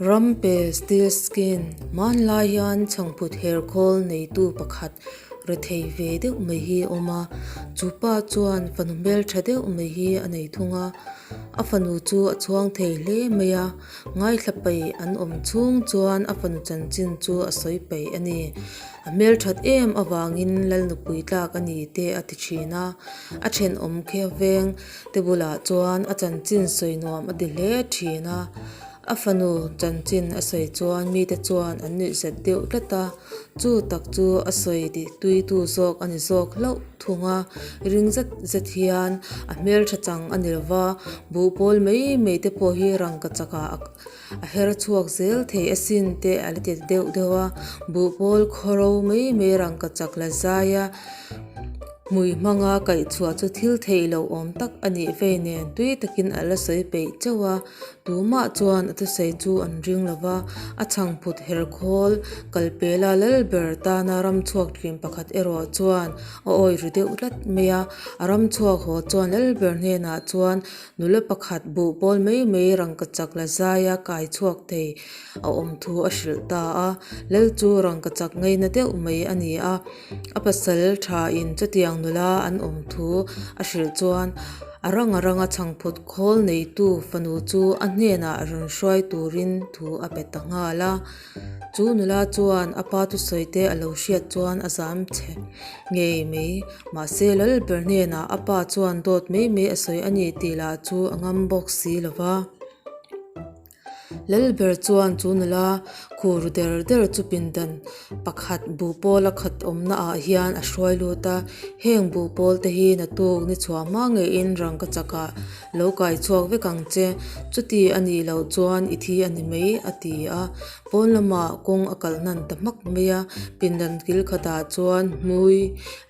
Rumpelstiltskin, Hmanlai hian chhangphut herkhawl neitu pakhat rethei ve deuh mai hi a awm a, chu pa chuan fanu hmeltha deuh mai hi a nei thung a, a fanu chu a chhuang thei hle mai a, ngaithla peih an awm chhung chuan a fanu chanchin chu a sawi peih a ni. A hmelthat em avangin Lalnupui tlak a ni te a ti thin a, a thenawm khe veng te bulah chuan a chanchin sawi nuam a ti hle thin a, a fanu chanchin a sawi chuan mite chuan an nuih zet deuh tlat a, chu tak chu a sawi tih tuitu zawk a ni zawk hlauh thung a, ring zet zet hian a hmeltha chang a ni lova, buhpawl mai mai te pawh hi rangkachak ah a her chhuak zel thei asin te a la ti deuh deuh a, buhpawl khawro mai mai rangkachak la zai a. Hmui hmanga kaihchhuah chu thil theih loh awm tak a nih vei nen tui takin a la sawi peih chauh a, tumah chuan a thusawi chu an ring lo va, a chhangphut her khawl kalpela lalber tana ramchhuak thin pakhat erawh chuan a awi ru deuh tlat mai a, a ramchhuak haw chuan lalber hnenah chuan nula pakhat buhpawl mai mai rangkachak la zaia kai chhuak thei a awm thu a hrilh ta a, lal chu rangkachak ngaina deuh mai a ni a. A pasal thain chutiang nula an awm thu a hrilh chuan a rang a ranga chhangphut khawl neitu fanu chu a hnenah rawn hruai turin thu a pe ta nghal a. Chu nula chuan a pa thusawi te a lo hriat chuan a zam che ngei mai. Mahse Lalber hnenah a pa chuan dawt mai mai a sawi a ni tih lah chu a ngam bawk si lo va. Lalber chuan chu nula khur der der chu pindan pakhat buhpawl a khat awmna ah hian a hruai lut a, heng buhpawl te hi naktuk ni chhuah hma ngeiin rangkachak ah lo kai chhuak vek ang che, chuti a nih loh chuan i thi a ni mai a ti a, pawn lamah kawng a kalh hnan ta hmak mai a, pindan kil khatah chuan hmui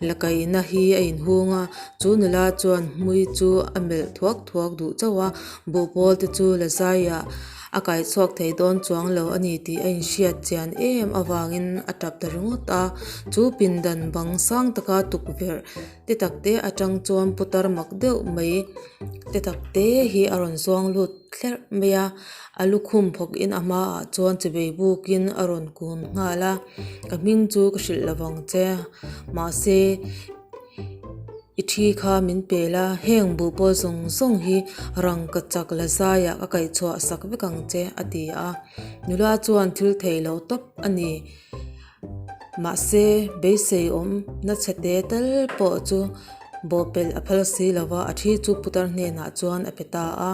la kaihna hi a inhung a, chu nula chuan hmui chu a melh thuak thuak duh chauh a. Buhpawl te chu la zaiah a kai chhuak thei dawn chuang lo a ni tih a inhriat chian em avangin a tap ta ringawt a. Chu pindan bang sang taka tukverh te tak te atang chuan putar mak deuh mai te tak te hi a rawn zuang lut thlerh mai a. A lukhum phawk in a hmaah chuan chibei bukin a rawn kun nghal a. Ka hming chu ka hrilh lo vang che mahse. I thi kha min pel a, heng buhpawl zawng zawng hi rangkachak la zaiah ka kaihchhuah sak vek ang che, a ti a. Nula chuan thil theih loh tawp a ni. Mahse, beisei awmna chhete tal pawh chu bawhpelh a phal si lo va, a thi chu putar hnenah chuan a pe ta a.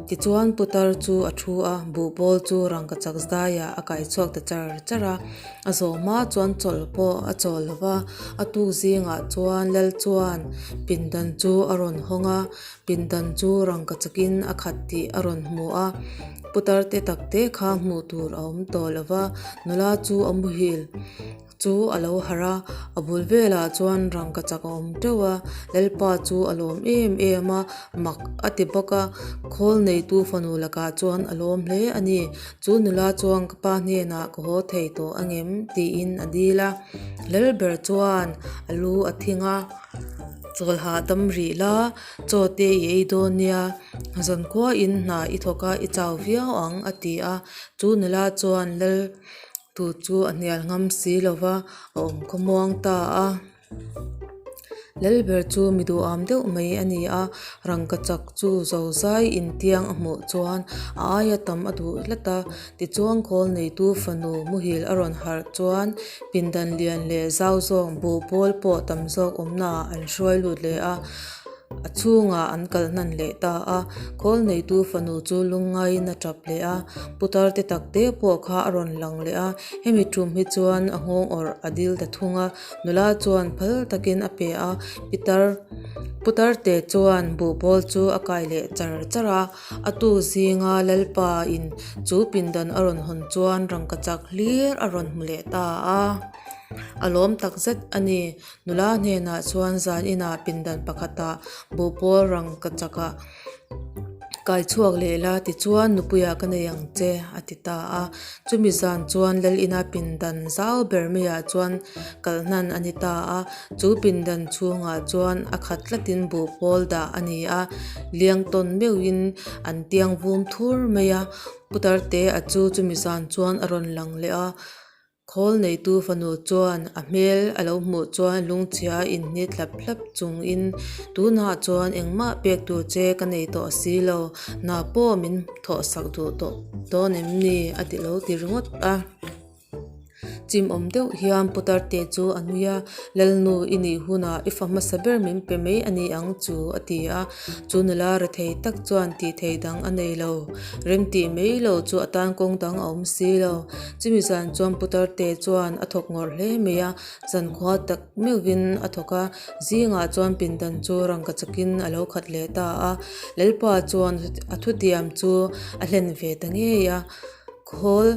Tichuan putar chu a thu a, buhpawl chu rangkachak zaiah a kaihchhuak ta char char a. A zawh hma chuan chawlh pawh a chawl lo va, a tuk zingah chuan lal chuan pindan chu a rawn hawng a, pindan chu rangkachakin a khat tih a rawn hmu a, putar te tak te kha hmuh tur a awm tawh lo va, nula chu a muhil chu a lo harh a, a bul velah chuan rangkachak a awm teuh a, lalpa chu a lawm em em a, mak a ti bawk a, khawl neitu fanu lakah chuan a lawm hle a ni. Chu nula chuan ka pa hnenah ka haw thei tawh a ngem tiin a dil a, Lalber chuan a lu a thing a, chawl hahdam rih la, chaw te i ei dawn nia, zankhuain hna i thawk a i chau viau ang a ti a, chu nula chuan Lal tu chu a hnial ngam si lo va, a awm khawmuang ta a. Lalber chu mi duham deuh mai a ni a, rangkachak chu zozai intiang a hmuh chuan a aia tam a duh hlat a, tichuan khawl neitu fanu muhil a rawn harh chuan pindan lian leh zau zawk buhpawl pawh tam zawk awmnaah an hruai lut leh a. A chhungah an kal hnan leh ta a, khawl neitu fanu chu lungngaiin a tap leh a, putar te tak te pawh kha a rawn lang leh a, hemi tum hi chuan a nghawng awrh a dil ta thung a, nula chuan phal takin a pe a, pitar putar te chuan buhpawl chu a kai leh char char a, a tu zinga lalpa in chu pindan a rawn hawn chuan rangkachak hlir a rawn hmu leh ta a, a lawm takzet a ni. Nula hnenah chuan zan inah pindan pakhatah buhpawl rangkachakah. Kai chhuak leh la, tichuan nupuiah ka nei ang che, a ti ta a. Chumi zan chuan Lal ina pindan zau ber maiah chuan kalhnan a ni ta a. Chu pindan chhungah chuan a khat tlatin buhpawl dah a ni a, liang tawn meuhin an tiang vum thur mai a. Putarte a chu chumi zan chuan a rawn lang leh a. Khawl neitu fanu chuan a hmel a lo hmuh chuan lungchhia inhnit hlap hlap chungin, Tunah chuan engmah pek tur che ka nei tawh si lo, hna pawh min thawhsak duh tawh dawn em ni? a ti lo ti ringawt a. Chimawm deuh hian Putarte chu a nui a, Lalnu i nih hunah i fa hmasa ber min pe mai a ni ang chu a ti a. Chu nula rethei tak chuan tih thei dang a nei lo. Remtih mai lo chu a tan kawng dang a awm si lo. Chumi zan chuan Putarte chuan a thawk ngawrh hle mai a, zankhua tak meuhvin a thawk a, zingah chuan pindan chu rangka chakin a lo khat leh ta a. Lalpa chuan a thutiam chu a hlen ve ta ngei a, khawl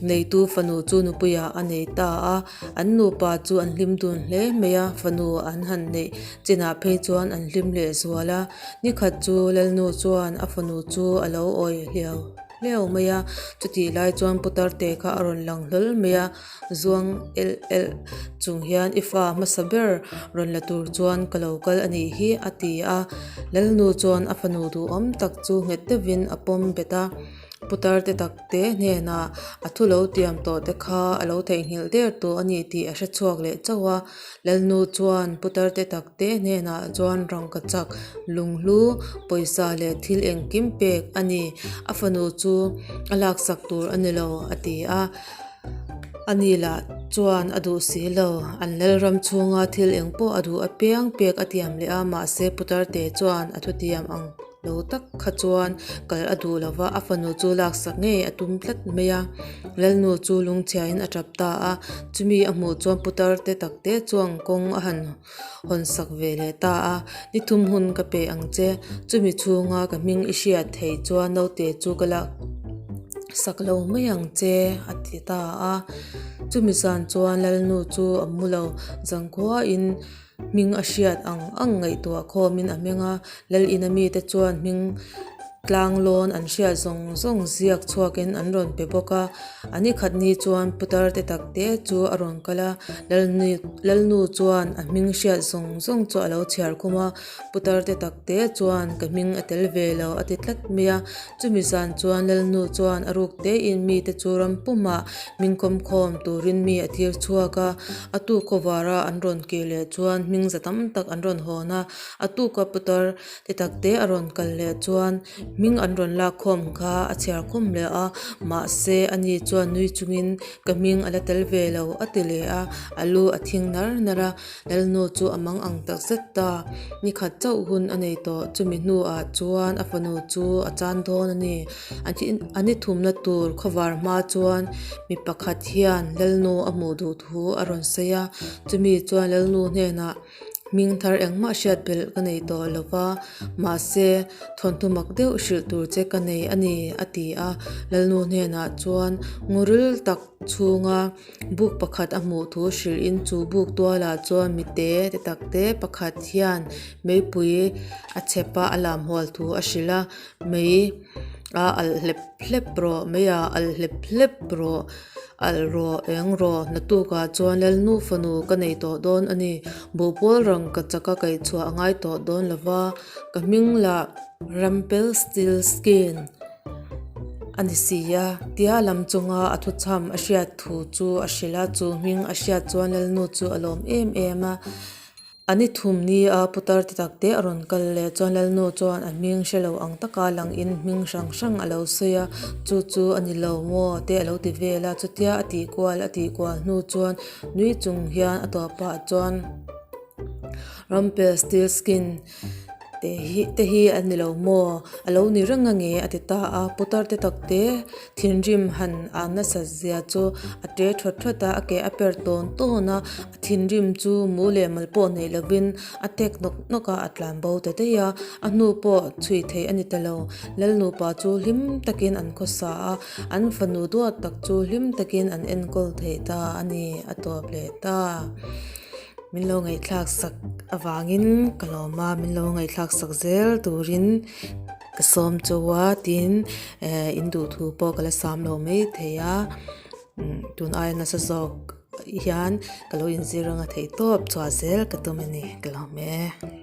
neitu fanu chu nupuiah a nei ta a, an nupa chu an hlim dun hle mai a, fanu an han neih chinah phei chuan an hlim leh zual a. Nikhat chu Lalnu chuan a fanu chu a lo awih hliau. Hleu mai a, chutih lai chuan putarte kha a rawn lang hlawl mai a, zuang elh elh chung hian i fa hmasa ber rawn la tur chuan ka lo kal a nih hi a ti a, Lalnu chuan a fanu duhawm tak chu nghet deuhin a pawm bet a, putarte tak te hnenah a thu lo tiam tawh te kha a lo theihnghilh der tawh a ni tih a hre chhuak leh chauh a, Lalnu chuan putarte tak te hnenah chuan rangkachak lunghlu pawisa leh thil engkim pek a ni. A fanu chu a laksak tur a ni lo a ti a. Ani lah chuan a duh si lo. An lalram chhunga thil engpawh a duh apiang pek a tiam leh a, mahse putarte chuan a thutiam ang lo tak kha chuan kal a duh lova, a fanu chu laksak ngei a tum tlat mai a. Lalnu chu lungchhiain a tap ta a, chumi a hmuh chuan putar te tak te chuan kawng a han hawn sak ve leh ta a, Ni thum hun ka pe ang che, chumi chhunga ka hming i hriat theih chuan naute chu ka lak sak lo mai ang che a ti ta a. Chumi zan chuan Lalnu chu a mu lo, zangkhuain Hming a hriat ang ang ngaihtuah khawmin a hming a, Lal ina mite chuan hming tlang lawn an hriat zawng zawng ziak chhuakin an rawn pe bawk a. A ni khat ni chuan putar te tak te chu a rawn kal a, Lalnu chuan a hming hriat zawng zawng chu a lo chhiar khum a, putar te tak te chuan ka hming a tel ve lo a ti tlat mai a. Chumi zan chuan Lalnu chuan a ruk tein mite chu ram pumah hming khawmkhawm turin mi a tir chhuak a, a tuk khawvara an rawn kir leh chuan hming za tam tak an rawn hawn a, a tuka putar ti tak te a rawn kal leh chuan hming an rawn lak khawm kha a chhiar khawm leh a, mahse ani chuan nui chungin ka hming a la tel ve lo a ti leh a, a lu a thing nar nar a. Lalnu chu a mang ang tak zet ta. Ni khat chauh hun a nei tawh. Chumi hnuah chuan a fanu chu a chan dawn a ni. A ni thumna tur khawvar hma chuan mi pakhat hian Lalnu a hmuh duh thu a rawn sawi a. Chumi chuan Lalnu hnenah hming thar engmah hriat belh ka nei tawh lo va, mahse thawnthu mak deuh hrilh tur che ka nei a ni a ti a. Lalnu hnenah chuan nguril tak chhunga Buk pakhat a hmuh thu hrilh in chu buk tualah chuan mite te tak te pakhat hian meipui a chhep a a lam hual thu a hrilh a mei a alh hlep hlep rawh mei ah alh hlep hlep rawh alh rawh eng rawh naktukah chuan lalnu fanu ka nei tawh dawn a ni buhpawl rang ka chak a kaih chhuah a ngai tawh dawn lo va ka hming lah Rumpelstiltskin. A ni si a, tia lam chunga a thuchham a hriat thu chu a hrilh a, chu hming a hriat chuan Lalnu chu a lawm em em a. A ni thum ni a putar ti tak te a rawn kal leh chuan Lalnu chuan a hming hre lo ang taka lang in hming hrang hrang a lo sawi a, chu chu a ni lo maw te a lo ti vel a, chutia a tih kual a tih kual hnu chuan nui chung hian a tawpah chuan Rumpelstiltskin Te hi te hi a ni lo maw a lo ni reng a nge a ti ta a putar te tak te thinrim han an nasat zia chu a tle thawt thawt a a ke a per tawn tawn a a thinrim chu mu leh mal pawh neih lovin a tek nawk nawk a a tlan bo ta daih a a hnu pawh chhui theih a ni ta lo lal nupa chu hlim takin an khawsa a an fanu duat tak chu hlim takin an enkawl theih ta a ni a tawp leh ta. Min lo ngaihthlak sak avangin ka lawm a, min lo ngaihthlak sak zel turin. Ka sawm chu a tin eh in duh thu pawh ka la sam lo maithei a tun aia nasa zawk hian ka lo inzir anga theihtawp chhuah zel ka tum a ni ka lawm e.